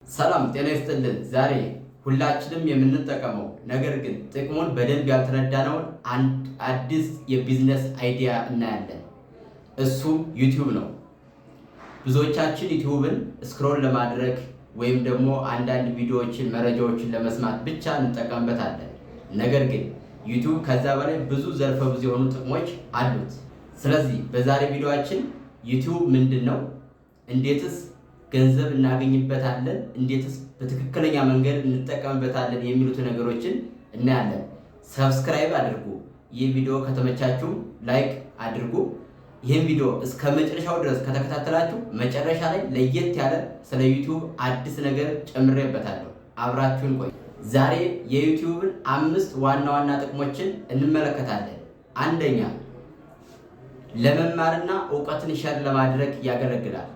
ሰላም ጤና ይስጥልን። ዛሬ ሁላችንም የምንጠቀመው ነገር ግን ጥቅሙን በደንብ ያልተረዳነውን አንድ አዲስ የ business idea እናያለን። እሱም ዩቲዩብ ነው። ብዙዎቻችን ዩቲዩብን scroll ለማድረግ ወይም ደግሞ አንዳንድ ቪዲዮዎችን፣ መረጃዎችን ለመስማት ብቻ እንጠቀምበታለን። ነገር ግን ዩቲዩብ ከዛ በላይ ብዙ ዘርፈ ብዙ የሆኑ ጥቅሞች አሉት። ስለዚህ በዛሬ ቪዲዮአችን ዩቲዩብ ምንድን ነው፣ እንዴትስ ገንዘብ እናገኝበታለን፣ እንዴትስ በትክክለኛ መንገድ እንጠቀምበታለን የሚሉት ነገሮችን እናያለን። Subscribe አድርጉ። ይህ ቪዲዮ ከተመቻችሁ like አድርጉ። ይህን ቪዲዮ እስከ መጨረሻው ድረስ ከተከታተላችሁ መጨረሻ ላይ ለየት ያለ ስለ ዩቲዩብ አዲስ ነገር ጨምሬበታለሁ። አብራችሁን ቆዩ። ዛሬ የዩቲዩብን አምስት ዋና ዋና ጥቅሞችን እንመለከታለን። አንደኛ፣ ለመማርና እውቀትን share ለማድረግ ያገለግላል።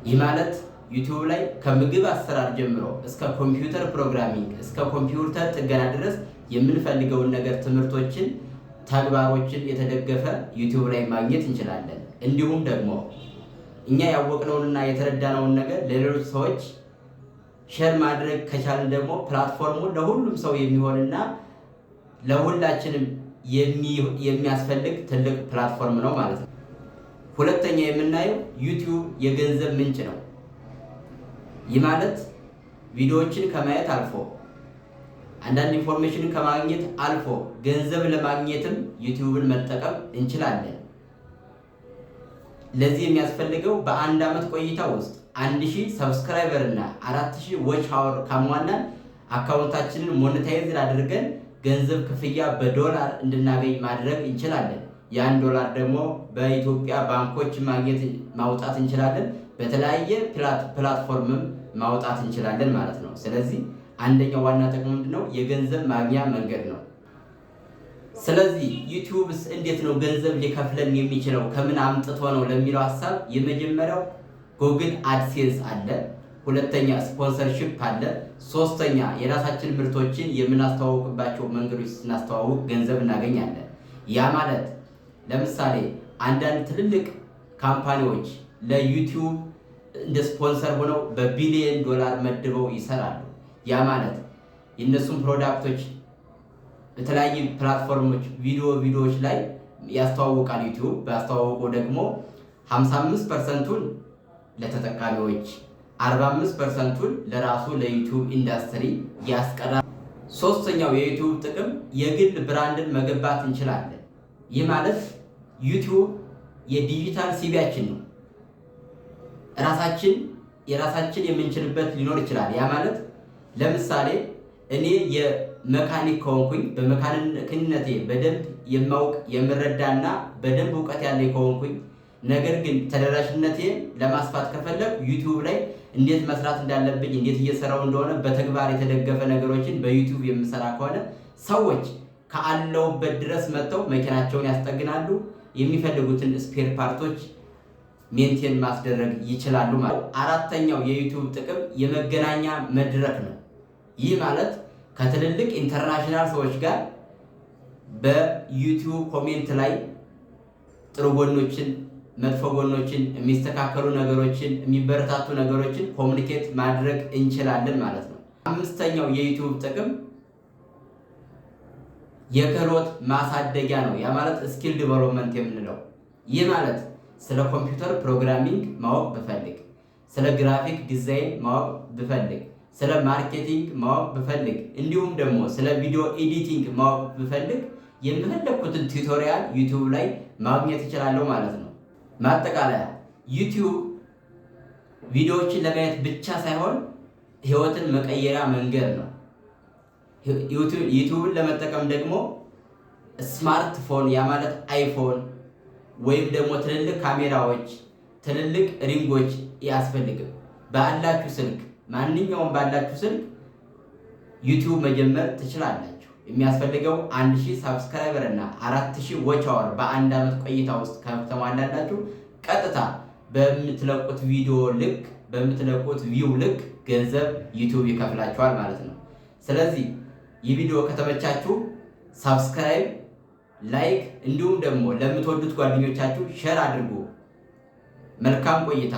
ይህ ማለት ዩቲዩብ ላይ ከምግብ አሰራር ጀምሮ እስከ computer programming፣ እስከ ኮምፒውተር ጥገና ድረስ የምንፈልገውን ነገር ትምህርቶችን፣ ተግባሮችን የተደገፈ ዩቲዩብ ላይ ማግኘት እንችላለን። እንዲሁም ደግሞ እኛ ያወቅነውንና የተረዳነውን ነገር ለሌሎች ሰዎች share ማድረግ ከቻልን ደግሞ platform ኡ ለሁሉም ሰው የሚሆንና ለሁላችንም የሚያስፈልግ ትልቅ platform ነው ማለት ነው። ሁለተኛ የምናየው ዩቲዩብ የገንዘብ ምንጭ ነው። ይህ ማለት ቪዲዮዎችን ከማየት አልፎ፣ አንዳንድ information ን ከማግኘት አልፎ ገንዘብ ለማግኘትም ዩቲዩብን መጠቀም እንችላለን። ለዚህ የሚያስፈልገው በአንድ ዓመት ቆይታ ውስጥ 1000 subscriber እና 4000 watch hour ካሟላን account ኣችንን monetize አድርገን ገንዘብ ክፍያ በዶላር እንድናገኝ ማድረግ እንችላለን። ያን ዶላር ደግሞ በኢትዮጵያ ባንኮች ማግኘት ማውጣት እንችላለን። በተለያየ platform ም ማውጣት እንችላለን ማለት ነው። ስለዚህ አንደኛው ዋና ጥቅሙ ምንድነው? የገንዘብ ማግኛ መንገድ ነው። ስለዚህ ዩቲዩብስ እንዴት ነው ገንዘብ ሊከፍለን የሚችለው፣ ከምን አምጥቶ ነው ለሚለው ሀሳብ የመጀመሪያው Google AdSense አለ። ሁለተኛ sponsorship አለ። ሶስተኛ የራሳችን ምርቶችን የምናስተዋውቅባቸው መንገዶች ስናስተዋውቅ ገንዘብ እናገኛለን። ያ ማለት ለምሳሌ አንዳንድ ትልልቅ company ዎች ለዩቲዩብ እንደ ስፖንሰር ሆነው በቢሊየን ዶላር መድበው ይሰራሉ። ያ ማለት የእነሱን product ኦች በተለያዩ platform ኦች ቪዲዮዎች ላይ ያስተዋውቃል። ዩቲዩብ ባስተዋወቀው ደግሞ 55 percent ኡን ለተጠቃሚዎች፣ 45 percent ኡን ለራሱ ለዩቲዩብ ኢንዱስትሪ ያስቀራል። ሶስተኛው የዩቲዩብ ጥቅም የግል brand ን መገንባት እንችላለን። ይህ ማለት ዩቲዩብ የ digital CV ያችን ነው። ራሳችን የራሳችን የምንችልበት ሊኖር ይችላል። ያ ማለት ለምሳሌ እኔ የመካኒክ ከሆንኩኝ፣ በመካኒክነቴ በደንብ የማውቅ፣ የምረዳና በደንብ እውቀት ያለኝ ከሆንኩኝ፣ ነገር ግን ተደራሽነቴ ለማስፋት ከፈለግ ዩቲዩብ ላይ እንዴት መስራት እንዳለብኝ፣ እንዴት እየሰራው እንደሆነ በተግባር የተደገፈ ነገሮችን በዩቲዩብ የምሰራ ከሆነ ሰዎች ካለሁበት ድረስ መጥተው መኪናቸውን ያስጠግናሉ። የሚፈልጉትን spare part ኦች maintain ማስደረግ ይችላሉ ማለት ነው። አራተኛው የዩቲዩብ ጥቅም የመገናኛ መድረክ ነው። ይህ ማለት ከትልልቅ international ሰዎች ጋር በዩቲዩብ comment ላይ ጥሩ ጎኖችን፣ መጥፎ ጎኖችን፣ የሚስተካከሉ ነገሮችን፣ የሚበረታቱ ነገሮችን communicate ማድረግ እንችላለን ማለት ነው። አምስተኛው የዩቲዩብ ጥቅም የክህሎት ማሳደጊያ ነው። ያ ማለት skill development የምንለው። ይህ ማለት ስለ computer programming ማወቅ ብፈልግ፣ ስለ graphic design ማወቅ ብፈልግ፣ ስለ marketing ማወቅ ብፈልግ፣ እንዲሁም ደግሞ ስለ video editing ማወቅ ብፈልግ የምፈልገውን tutorial ዩቲዩብ ላይ ማግኘት እችላለሁ ማለት ነው። ማጠቃለያ፣ ዩቲዩብ ቪዲዮዎችን ለማየት ብቻ ሳይሆን ህይወትን መቀየሪያ መንገድ ነው። ዩቲዩብን ለመጠቀም ደግሞ ስማርትፎን፣ ያ ማለት አይፎን ወይም ደግሞ ትልልቅ ካሜራዎች፣ ትልልቅ rig ኦች አያስፈልግም። ባላችሁ ስልክ፣ ማንኛውም ባላችሁ ስልክ ዩቲዩብ መጀመር ትችላላችሁ። የሚያስፈልገው 1000 subscriber እና 4000 watch hour በአንድ ዓመት ቆይታ ውስጥ ከተሟላላችሁ ቀጥታ በምትለቁት ቪዲዮ ልክ፣ በምትለቁት view ልክ ገንዘብ ዩቲዩብ ይከፍላችኋል ማለት ነው። ስለዚህ ይህ ቪዲዮ ከተመቻችሁ subscribe፣ like እንዲሁም ደግሞ ለምትወዱት ጓደኞቻችሁ share አድርጉ። መልካም ቆይታ።